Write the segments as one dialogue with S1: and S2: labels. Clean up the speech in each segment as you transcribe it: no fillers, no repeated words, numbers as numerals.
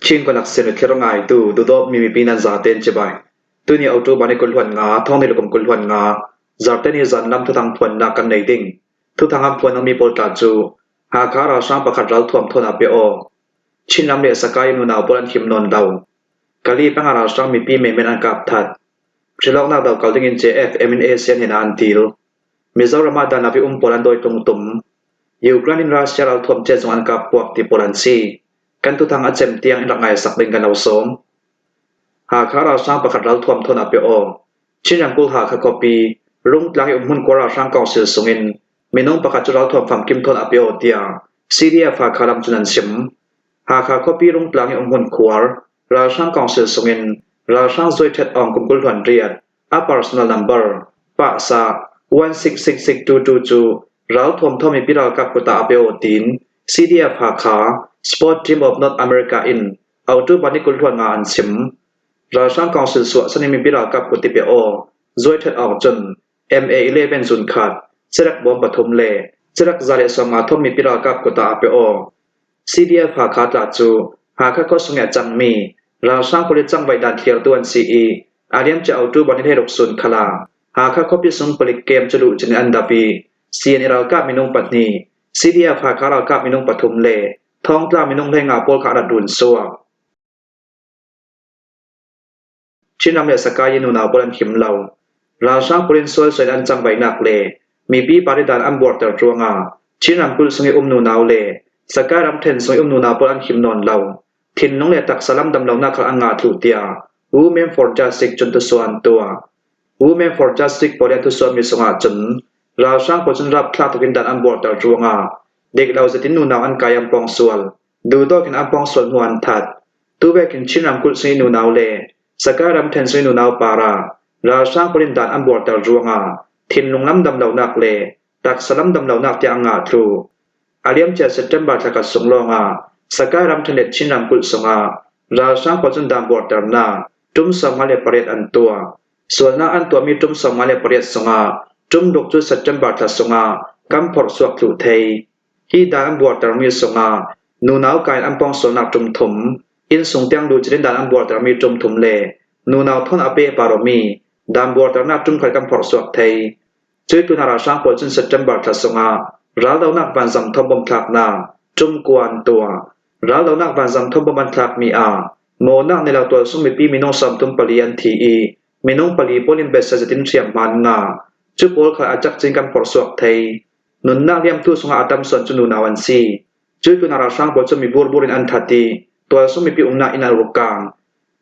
S1: Chin kalak sin thlir ngaitu dudawt mi mipi nan zaten chibai. Tuni autu bani kulhuan nga thong ni lukum kulhuan nga zarteni zan lam thuthang phuannak kan nei ding. Thuthang an phuan mi pawl tla cu Hakha ralhrang pakhat ralthuam thawn ah pe aw. Chinram le Sakai nunau pawl an him nawn lo. Kali panga ralhrang mipi menmen an kap that. Hriloknak do kal ding in JF MNA sian hin an til. Mizoram ah dan avi um pawl an doi tung tum. Ukraine in Russia ralthuam che zong an kap puak ti pawl an si. Kan tuthang a cem tiang in rak ngai sak ding kan lo sawm. Hakha ralhrang pakhat ralthuam thawn ah pe aw. Chin ramkulh Hakha khuapi Rungtlang i umhmun kawl ralhrang council sungin minung pakhat cu ralthuam famkim thawn ah pe aw tiah CDF Hakha lam cun an chim. Hakha khuapi Rungtlang i umhmun khuar ralhrang council sungin ralhrang Zoi Htet Aung kum 20 hluan riat a personal number pahsa 166622 cu ralthuam thawm mipi ralkap kut ah a pe aw tiin CDF Hakha Sport Team of North America in Autu pa nih 20 hluan nga an chim. Ralhrang Council suah san in mipi ralkap kut i pe aw, zuai ṭhat awk cun MA11 zun khat, carek bawm pathum le carek 150 thom mipi ralkap kut ah a pe aw. CDF Hakha tla cu Hakha khuasung i a cangmi ralhrang palik cangvaih dan thliartu an si i a liamcia autu ban in hleiruk sun khala Hakha khuapi sung palik kem cu luh cin in an dap i CNA ralkap minung pahnih, CDF Hakha ralkap minung pathum le Thongtla minung hleinga pawl kha a rat run suak. Chinram le Sakai in unau pawl an him lo. Ralhrang pawl in sualsual an cangvaihnak le mipi paridan an buarter ruangah Chin ramkulh sung i um nunau le Sakai ramṭhen sung i um nunau pawl an him nawn lo. Thinlung le taksa lam damlonak kha an ngah thlu tiah Women for Justice cun tusuan an tuah. Women for Justice pawl i an thusuanmi sungah cun ralhrang pawl cun rapthlak tuk in dan an buarter ruangah Diklo zetin nunau an kai an pawngsual. Duhdawk in an pawngsual hnu an that. Tubek in Chin ramkulh sui nunau le Sakai ramthen sui nunau para ralhrang pawl in dan an buarter ruangah thinlung lam damlonak le taksa lam damlonak tiah an ngah thlu. A liamcia September thla khat sung lawngah Sakai ramthen le Chin ramkulh sungah ralhrang pawl cun dan buarternak tum 58 an tuah. Sualnak an tuahmi tum 58 sungah tumruk cu September thla sungah kan phorhsuak tluh thei. Hi dan an buartermi sungah nunau kai an pawngsualnak tum thum, innsung tiang lucin in dan an buartermi tum thum le nunau thawn a pe paromi dan buarternak tum khat kan phorhsuak thei. Cui tuna ralhrang pawl cun September thla sungah raldohnak vanzam thawng bawmthlaknak tum kua an tuah. Raldohnak vanzam thawng bawm an thlakmi ah Mawnak nih lo tualsung mipi minung 34 an thi i minung pali pawl in biasa zetin hriamhma an ngah. Cu pawl kha a cakcin kan phorhsuak thei. Nunnak liamtu sungah a tam suan cu nunau an si. Cu tuna ralhrang pawl cu mi burbur in an that i tualsung mipi umnak inn an ruk kang.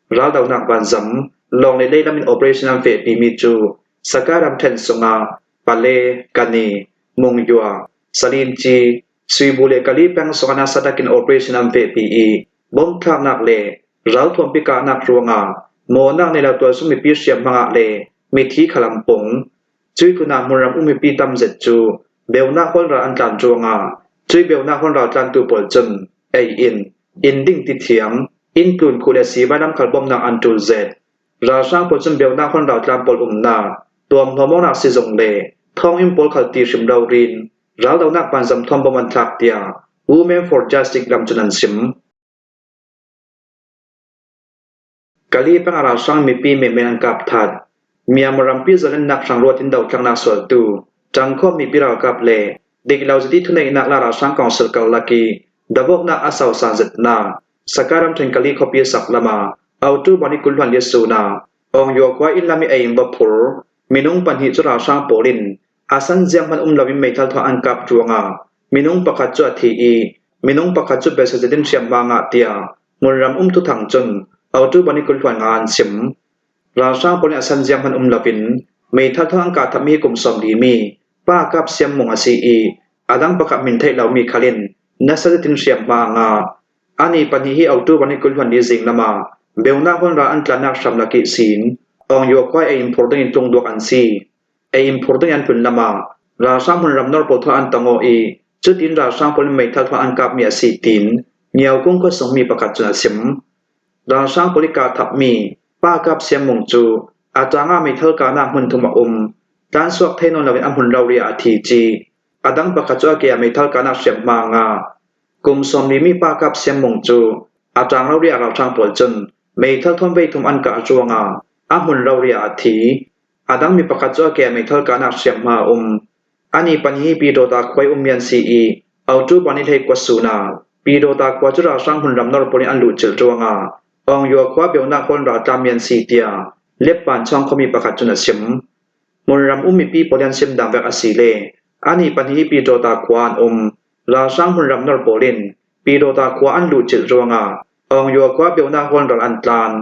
S1: Raldohnak vanzam, lawng le leilam in operation an fehpi mi cu Sakai ramṭhen sungah Pale, Kani, Mungyua, Salinci, Suibu le Kali peng sungah nasadak in operation an fehpi i Bomthlaknak le ralthuampi kahnak ruangah mawnak nei lo tualsung mipi hriamhmang ah le mithi khalam pung, cui tlun ah hmunram um mipi tamzet cu beunak hawlral an tlan ruangah cui beunak hawlral tlantu pawl cun ei in, inn ding ti thiang, inn tlun khu le siivai lamkhal bawmhnak an ṭul zet. Ralhrang pawl cun beunak hawlral tlan pawl umnak, tuamhlawm sizung le thonginn pawl khal ti hrim lo rin raldohnak vanzam thawng bom an thlak tiah Women for Justice lam cun an chim. Kali peng ralhrang mipi menmen an kap that. Myanmar rampi zalennak hrang ruat in dotlangnak sualtu ṭangkhawm mipi ralkap le diklo zati thuneihnak la ralhrang council karlak i dabawknak a sosan zetnak Saka ramṭhen Kali khuapi sak lam ah autu bani kulhluan liasuna Aung Yaw khua inn lam i ei in va phur minung pahnih cu ralhrang pawl in a san ziang hmanh um loin meithal thawh an kap ruangah minung pakhat cu a thi i minung pakhat cu biasazet in hriamhma ngah tiah hmunram um thuthang cun autu bani kulhluan nga an chim. Ralhrang pawl nih a san ziang hmanh um loin meithal thawh an kah thapmi kum 40 mi pa kap siam mung a si i a dang pakhat min theih lomi khal in nasa zetin hriamhma a ngah. Ani pahnih hi autu bani kulhluan ni zing lam ah beunak hmunra an tlannak hram laki siin Aung Yaw khua ei in phur ding in tlung duak an si. Ei in phur ding an tlun lam ah ralhrang hmunram nor pawl thawh an tangaw i cutin ralhrang pawl in meithal thawh an kapmi a si tiin Myaukung khuasung mi pakhat cun a chim. Ralhrang pawl i kaa thapmi pa kap siammung cu a ṭang ah meithal kahnak hmun thum a um. Tlansuak thei nawn loin a hmun rori ah a thi chih. A dang pakhat cu a ke ah meithal kahnak hriamhma a ngah. Kum 40 mi pa kap siammung cu A ṭang rori ah ralhrang pawl cun meithal thon voithum an kah ruangah a hmun rori ah a thi. A dang mi pakhat cu a ke meithal kahnak hriamhma a um. Ani pahnih hi Pyidawta khua i ummi an si i Autu Panihlei khua sun ah Pyidawta khua cu ralhrang hmunram nawr pawl in an luhcilh ruangah Aungyaw khua bionak hawl in raltlammi an si tiah Letpanchawng khuami pakhat cun a chim. Hmunram um mipi pawl hi an simdang vek a si le ani pahnih hi Pyidawta khua an um. Ralhrang hmunram nawr pawl in Pyidawta khua an luhcilh ruangah Aungyaw khua bionak hawl in ral an tlan.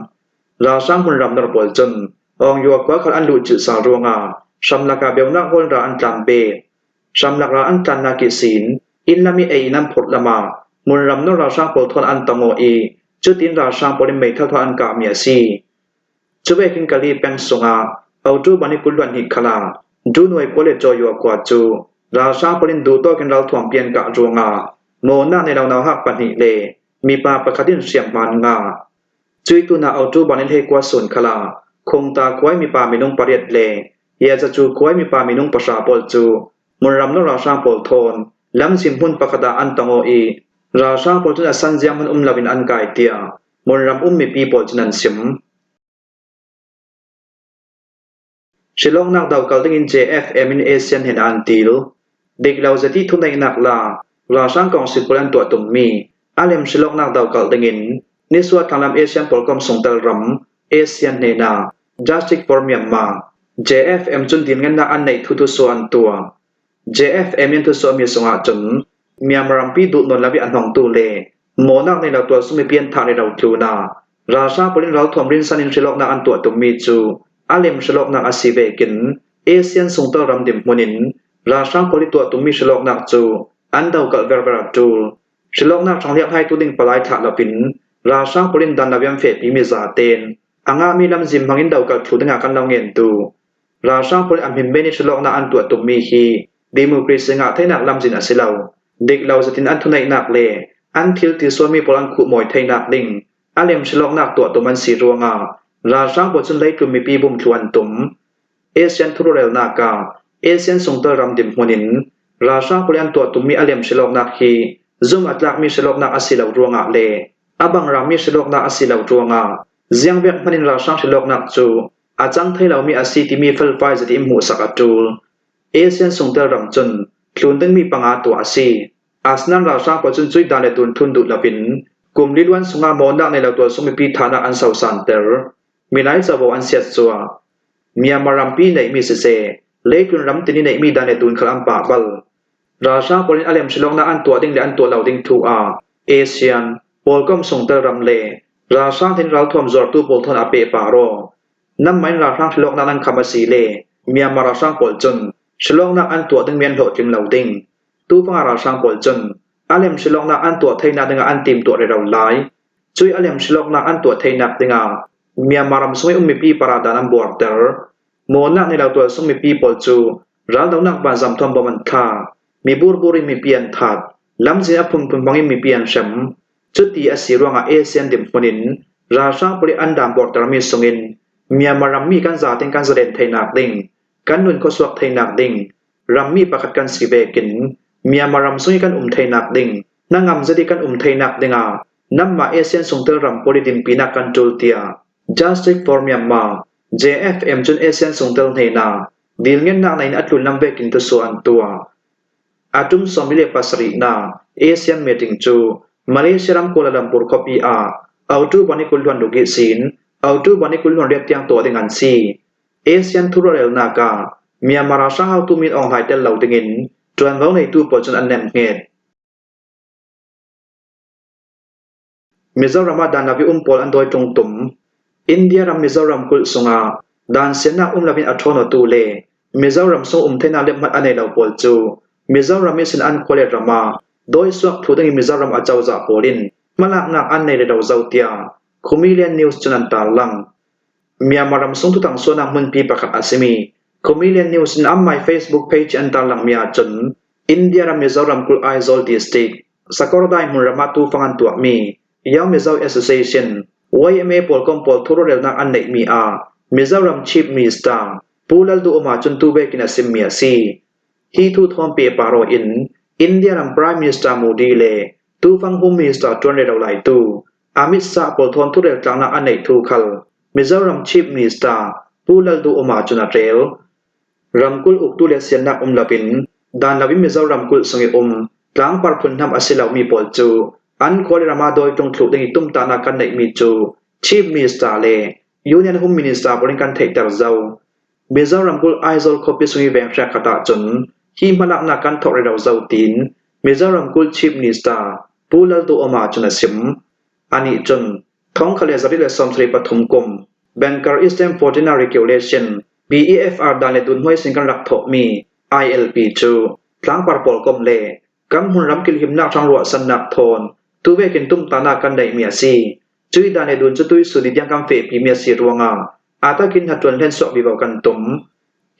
S1: Ralhrang hmunram nawr pawl cun Aungyaw khua khal an luhcilh sal ruangah hramlak ah bionak hawl ral an tlan bet. Hramlak ral an tlannak i sin inn lam i ei in an phurh lam ah hmunram nawr ralhrang pawl thawn an tong awh i cutin ralhrang pawl in meithal thawn an kahmi a si. Cu vekin Kali peng sungah Autu Bani 22 khal ah Dunuai khua le Cawyaw khua cu ralhrang pawl in duhtawk in ralthuang pi an kah ruangah mawnak nei lo nauhak pahnih le mipa pakhat in hriamhma an ngah. Cui tunah Autu Bani hlei khua sun khal ah Khungta khua i mipa minung pariat le Yazacu khua i mipa minung pahra pawl cu hmunram na ralhrang pawl thawn lamzin hmun pakhat ah an tong i ralhrang pawl cun a san ziang hmanh um loin an kai tiah hmunram um mipi pawl cun an chim. Shillongnak do kal dingin JFM in ASEAN hen an til. Dik lo zati thuneihnak la ralhrang kongsi pawl an tuah tummi alem Shillongnak do kal dingin Nisuah thanglam ASEAN pawl kom sungtel ram ASEAN hnenah Justice for Myanmar JFM cun dingennak an neih thu thu an tuah. JFM in thusuahmi sungah cun Myanmar rampi duh nawn lo i a hnongtu le mawnak nei lo tuah sumi pian thah le ro tlun ah ralhrang pawl in ralthuam rinsan in hrilhawknak an tuah tummi cu a lem hrilhawknak a si vekin ASEAN sungtel ram dirhmun in ralhrang pawl i tuah tummi hrilhawknak cu an dokalh verver a ṭul. Hrilhawknak ṭhanghliak hlaitu ding palai thlah loin ralhrang pawl in dan lo i an fehpimi zaten a ngahmi lamzim hmang in dokalh thlu dingah kan lo ngentu. Ralhrang pawl i a hminmen i hrilhawknak an tuah tummi hi democracy ngah theihnak lamzin a si lo. Dik lo zatin an thuneihnak le an thil ti sualmi pawl an khuhmawi theihnak ding a lem hrilhawknak tuah tum an si ruangah ralhrang pawl cun leitlum mipi bumthlu an tum. ASEAN thurelnak ah ASEAN sungtel ram dirhmun in ralhrang pawl i an tuah tummi a lem hrilhawknak hi zumh a tlakmi hrilhawknak a si lo ruangah le a bangrangmi hrilhawknak a si lo ruangah ziangvek hmanh in ralhrang hrilhawknak cu a cang thai lomi a si timi felfai zati in hmuhsak a ṭul. ASEAN sungtel ram cun tlun dingmi panga tuah a si. Asinain ralhrang pawl cun cuidan le tunthun duh loin kum li luan sungah mawnak nei lo tualsung mipi thahnak an sosanter. Milai covo an siat cuah. Myanmar rampi neihmi siseh, leitlun ram tini neihmi dan le dun khal an pah bal. Ralhrang pawl in a lem hrilawknak an tuah ding le an tuah lo ding thu ah ASEAN, pawlkom sungtel ram le ralhrang thin ralthuam zuartu pawl thawn a peh pah raw. Nanmah in ralhrang hrilawknak nan kham a si le Myanmar ralhrang pawl cun hrilawknak an tuah dingmi an hlawhtling lo ding. Tufang ah ralhrang pawl cun a lem hrilawknak an tuah theinak dingah an timtuah rero lai. Cui a lem hrilawknak an tuah theinak dingah Myanmar ram sung i um mipi paradan an buarter. Mawnak nih lo tualsung mipi pawl cu raldohnak vanzam thuam bom an thla. Mi burbur in mipi an that. Lamzin a phunphun hmang in mipi an hrem. Cuti a si ruangah ASEAN dirhmun in ralhrang pawl i an daan buartermi sungin Myanmar rammi kan zaten kan zalen theinak ding, kan nun khuasuak theinak ding, rammi pakhat kan si vekin Myanmar ram sung i kan um theinak ding, hnangam zet i kan um theinak dingah nanmah ASEAN sungtel ram pawl i dinpinak kan ṭul tiah Justice for Myanmar JFM cun ASEAN sungtel hnenah dilngennak nei in a tlunlam vekin tusuah an tuah. A tum 27nak ASEAN meeting cu Malaysia ram Kuala Lumpur khuapi ah Autu 22 sin Autu 28 tiang tuah ding an si. ASEAN thurelnak ah Myanmar ralhrang haotu Min Aung Hlaing tel lo dingin ṭuanvo ngeitu pawl cun an nemhnget. Mizoram ah dan lo i um pawl an dawi ṭungtum. India ram Mizoram kulh sungah dan siannak um loin a ṭhawnawtu le Mizoram sung um theinak lehhmanh a nei lo pawl cu Mizoram i sin an khua le ram ah dawisuak phu dingin Mizoram acozah pawl in hmalaknak an nei le lo zo tiah Khumilian News cun an tarlangh. Myanmar ram sung tutang sualnak hmunpi pakhat a simi Khumilian News in an my Facebook page an tarlanghmi ahcun India ram Mizoram kulh Aizawl district Sakawrdai hmunram ah tufang an tuahmi Young Mizo Association YMA pawl kom pawl thurelnak an neihmi ah Mizoram Chief Minister Pu Lalduhoma cun tubek in a simmi a si. Hi thu thawm pe paro in India ram Prime Minister Modi le tufang Home Minister ṭuan rero laitu Amit Shah pawl thawn thurel tlangnak a neih thu khal Mizoram Chief Minister Pu Lalduhoma cun a rel. Ramkulh uktu le siannak um loin dan loin Mizoram kulh sung i um tlangpar phun hnam a si lomi pawl cu an khua le ram ah dawitlung thluk ding i tumtahnak kan neihmi cu Chief Minister le Union Home Minister pawl in kan theihter zau. Mizoram kulh Aizawl khuapi sung i veng hriangkhat ahcun hi hmalaknak kan thawk rih lo zau tiin Mizoram kulh Chief Minister Pu Lalduhoma cun a chim. Anih cun 1973 kum Banker Eastern Fortuna Regulation BEFR dan le dunhmuai sin kan rak thawkmi ILP cu tlangpar pawl komh le kan hmunram kilhimnak hrang ruahsannak thawn tuvekin tumtahnak kan neihmi a si. Cui dan le dun cu tuisun i tiang kan fehpimi a si ruangah aa takin hnatuan hlen suak vivo kan tum.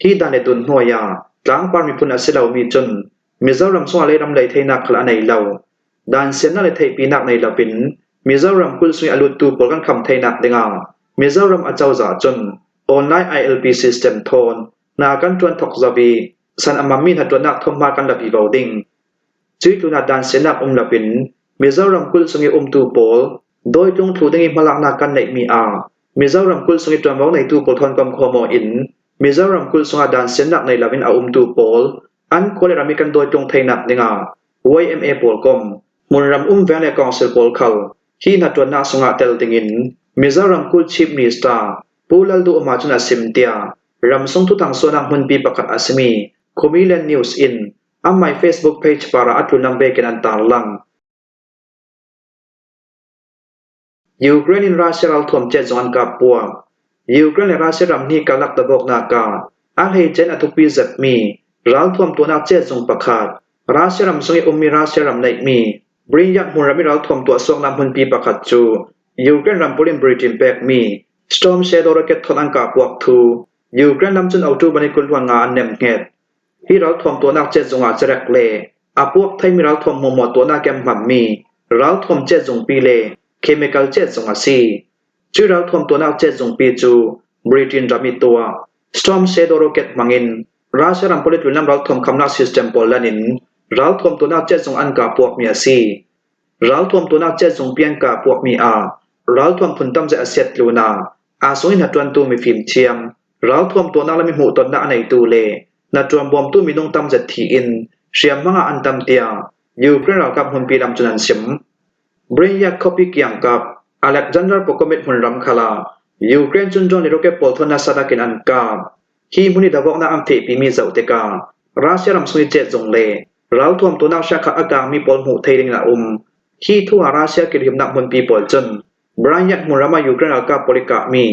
S1: Hi dan le dun hnuai ah tlangpar miphun a si lomi cun Mizoram chungah leiram lei theinak khal a nei lo. Dan siannak le theihpinak nei loin Mizoram kulh sung i a luttu pawl kan kham theinak dingah Mizoram acozah cun online ILP system thawn hna kan ṭuan thawk zau i san a mammi hna ṭuannak thawmhma kan la vivo ding. Cui tlun ah dan siannak um loin Mizoram kulh sung i umtu pawl dawitlung thlu ding i hmalaknak kan neihmi ah Mizoram kulh sung i ṭuanvo neitu pawl thawnkom khuamaw in Mizoram kulh sungah dan siannak nei loin a umtu pawl an khua le ram i kan dawitlung theinak dingah YMA pawl kom hmunram um veng le council pawl khal hi hna ṭuannak sungah tel dingin Mizoram kulh Chief Minister Pu Lalduhoma cun a sim tiah ramsung thuthang suahnak hmunpi pakhat a simi Khumiland News in amah Facebook page par ah a tlunlam vekin an tarlang. Ukraine in Russia ralthuam chet zong an kap puak. Ukraine le Russia ram hnih karlak tabawknak ah a hleice in a thupi zepmi ralthuam tuahnak cehzung pakhat Russia ram sung i ummi Russia ram neihmi Brynyak hmunram i ralthuam tuahsuaknak hmunpi pakhat cu Ukraine ram pawl in Britain pekmi Storm Shadow rocket thawt an kah puak thu Ukraine lam cun October ni 25 an nemhnget. Hi ralthuam tuahnak cehzung ah carek le a puak thaimi ralthuam hmuahhmuah tuahnak i an hmanmi ralthuam cehzungpi le chemical cehzung a si. Cu ralthuam tuahnak cehzungpi cu Britain ram i tuah Storm Shadow rocket hmangin Russia ram pawlih lam ralthuam khamnak system pawl lan in ralthuam tuahnak cehzung an kah puakmi a si. Ralthuam tuahnak cehzungpi an kah puakmi ah ralthuam phun tam zet a siat tlun ah aa sung in hnaṭuantu mifim thiam, ralthuam tuahnak le mihmuhtonnak a neitu le hnaṭuan bawmtu minung tam zet thi in hriamhmang ah an tam tiah Ukraine ralkap hmunpi lam cun an chim. Brynyak khuapi kiangkap Alexander Pokomit hmunram khal ah Ukraine cun drone le rocket pawl thawn nasa takin an kap. Hi hmun i dawhawknak an fehpimi zoh tikah Russia ram chung i cehzung le ralthuam tuahnak hriakhat a kaangmi pawl hmuh thei ding in a um. Hi thu ah Russia kirhimnak hmunpi pawl cun Brynyak hmunram ah Ukraine ralkap pawl i kahmi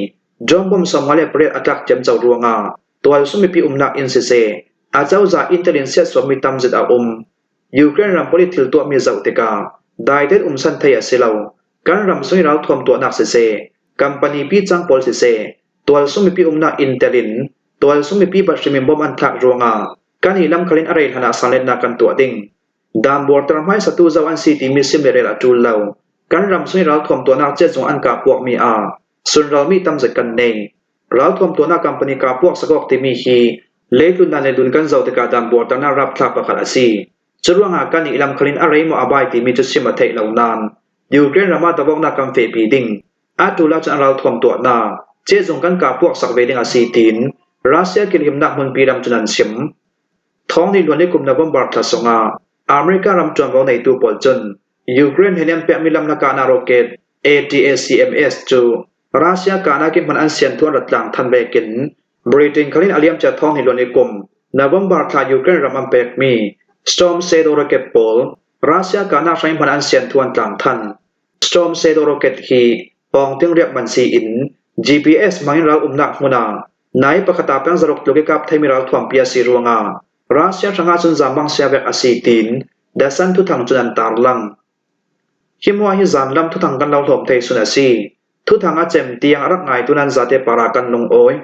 S1: drone bomb 58 a tlak ciamco ruangah tualsung mipi umnak inn siseh, acozah inn tel in siatsuahmi tamzet a um. Ukraine ram pawl i thil tuahmi zoh tikah dai tein um san thei a si lo. Kan ram sung i ralthuam tuahnak siseh, company pi cang pawl siseh, tualsung mipi umnak inn tel in tualsung mipi bahrim in bomb an thlak ruangah kan i lamkhal in a rei hlan ah sangletnak kan tuah ding. Dan buarter hmaisatu zoh an si timi sim le rel a ṭul lo. Kan ram sung i ralthuam tuahnak cehzung an kah puakmi ah sunralmi tamzet kan nei. Ralthuam tuahnak company kah puak sakawk timi hi leitlunnak le dun kan zoh tikah dan buarternak rapthlak pakhat a si. Curuangah kan i lamkhal in a rei maw a bai timi cu chim a theih lo nain Ukraine ram ah dawhawknak kan fehpi ding. Atu la cun ralthuam tuahnak cehzung kan kah puak sak ve ding a si tiin Russia kilhimnak hmunpi ram cun an chim. Thawng nih luan i kum November thla sungah America ram ṭuanvo neitu pawl cun Ukraine he an pekmi lam na kahnak rocket ATACMS cu Russia kahnak in hman an sian thu an rat tlang than vekin Britain khal in a liamcia thawng nih luan i kum November thla Ukraine ram an pekmi Storm Shadow rocket pawl Russia kahnak hrai hman an sian thu an tlang than. Storm Shadow rocket hi pawngting riak man si in GPS hmangin ral umnak hmun ah nai pakhat ah peng zaruk tluk i kap theimi ralthuam pi a si ruangah Russia hrangah cun zambang siavek a si tiin The Sun thuthang cun an tarlang. Hi mua hi zanlam thuthang kan lo hlawm thei sun a si. Thuthang a cem tiang a rak ngaitu nan zate para kan lungawi.